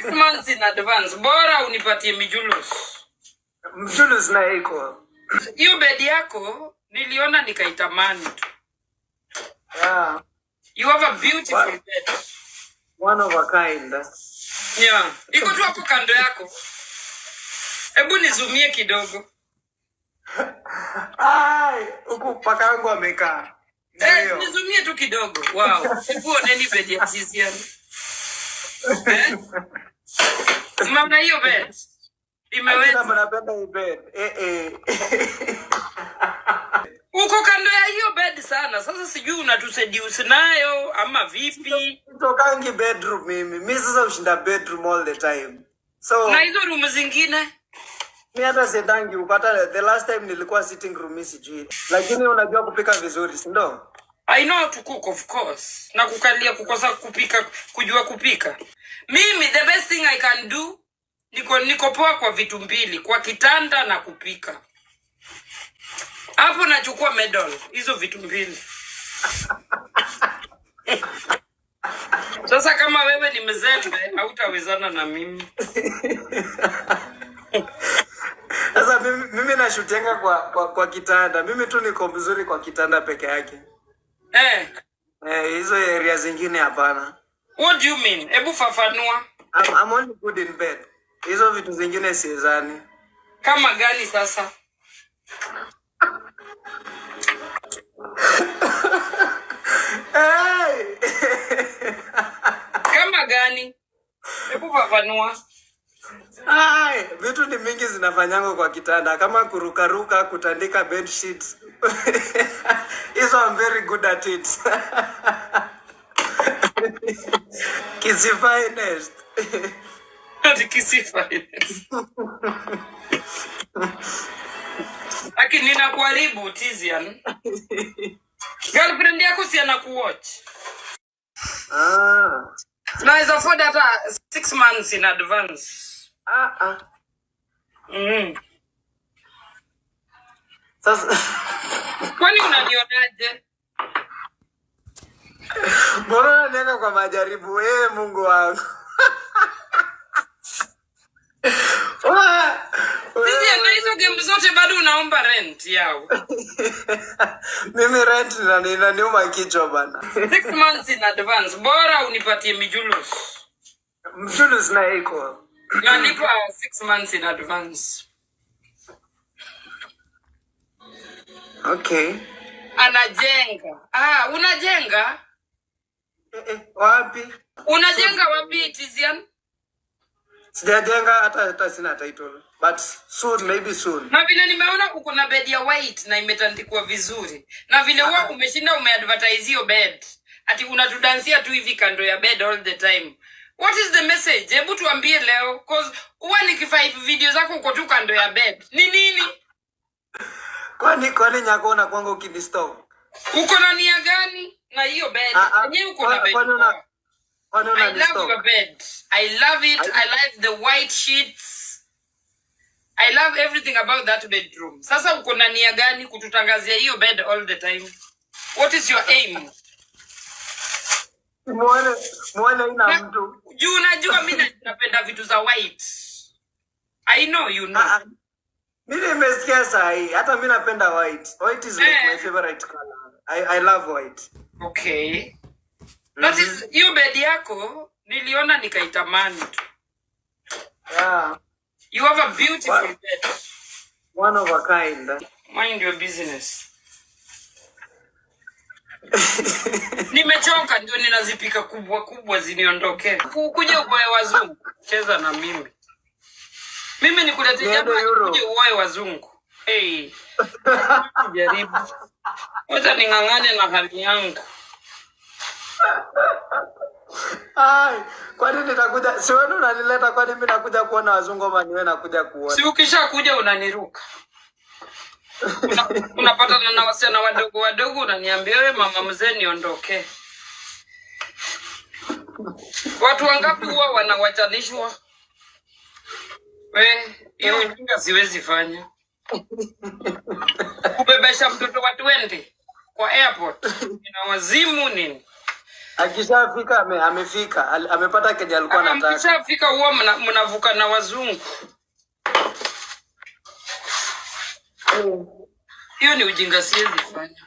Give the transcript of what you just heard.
6 months in advance. Bora unipatie mijulus. Mjulus naye iko. Hiyo bed yako niliona nikaitamani tu. You have a beautiful bed. One of a kind. Yeah. Iko tu hapo kando yako. Hebu nizumie kidogo. Ai, huku paka yangu amekaa. Eh, Ndio. Nizumie tu kidogo. Wow. Hebu oneni bed ya Tizian. Eh? Mama, hiyo bed. Akina Imeweza. Napenda hii bed. Eh eh. Uko kando ya hiyo bed sana. Sasa sijui unatuseduce nayo ama vipi? Sitokangi bedroom mimi. Mi sasa ushinda bedroom all the time. So Na hizo room zingine? Mi hata siendangi huko. Hata the last time nilikuwa sitting room, mi sijui. Lakini unajua kupika vizuri, si ndio? I know how to cook, of course. Na kukalia kukosa kupika, kujua kupika. Mimi the best thing I can do, niko poa kwa vitu mbili, kwa kitanda na kupika. Hapo nachukua medal, hizo vitu mbili. Sasa kama wewe ni mzembe, hautawezana na mimi. Sasa mimi nashutianga kwa kitanda. Mimi tu niko mzuri kwa kitanda peke yake. Eh, Eh, hizo area zingine hapana. What do you mean? Hebu fafanua. I'm only good in bed. Hizo vitu zingine siezani. Kama gani sasa? Hey! Kama gani? Hebu fafanua. Ai, vitu ni mingi zinafanyangwa kwa kitanda kama kurukaruka, kutandika bed sheets. Hizo I'm very good at it. Kisii finest. Ati Kisii finest. Lakini ninakuharibu, Tizian. Girlfriend yako si anakuwatch? Ah. Tunaweza afford hata 6 months in advance. Ah, ah. Sasa Kwani unanionaje? Mbona unaniweka kwa majaribu wewe, Mungu wangu? Tizian, na Wewe. hizo game zote bado unaomba rent yao. Mimi rent inaniuma kichwa bana. 6 months in advance. Bora unipatie mijulus. Mshulu sina iko. Nalipa 6 months in advance. Okay. Anajenga. Ah, unajenga? Eh, eh, wapi? Unajenga wapi, Tizian? Sijajenga hata sina title. But soon, maybe soon. Na vile nimeona uko na bed ya white na imetandikwa vizuri, na vile huwa umeshinda umeadvertise hiyo bed, ati unatudansia tu hivi kando ya bed all the time. What is the message? Hebu tuambie leo, 'cause huwa nikifai video zako uko tu kando ya bed. Ni nini? Kwani nyako unakuanga ukinistop? Uko na nia gani na hiyo bed? Ah, ah, Yenyewe uko na bed kwani una poa. kwani I love unanistalk? Your bed. I love it. I like the white sheets. I love everything about that bedroom. Sasa uko na nia gani kututangazia hiyo bed all the time? What is your aim? Muone ina Na, mtu. Juu unajua mi napenda vitu za white. I know you know. Ah, ah. Mimi nimesikia saa hii. Hata mimi napenda white. White is like my favorite color. I love white. Okay. That is hiyo bed yako niliona nikaitamani tu. You have a beautiful bed. One of a kind. Mind your business. Nimechoka ndio ninazipika kubwa kubwa ziniondoke. Kuja uoe wazungu. Cheza na mimi. Mimi nikuletea Niende jamani, Euro. kuja uoe wazungu. Hey, jaribu. Wacha ning'ang'ane na hali yangu. Ai, kwani nitakuja, si wewe unanileta, kwani mimi nakuja kuona wazungu ama niwe nakuja Si kuona? ukisha kuja unaniruka. Unapatana na wasichana wadogo wadogo, unaniambia, "Wewe mama mzee, niondoke." Watu wangapi huwa wanawachanishwa? We, hiyo ujinga siwezi fanya. Kubebesha mtoto wa 20 kwa airport. Ina wazimu nini? Akishafika amefika, amepata kenye alikuwa Ah, anataka. mkishafika huwa mnavuka na wazungu. Hiyo ni ujinga, siwezi fanya.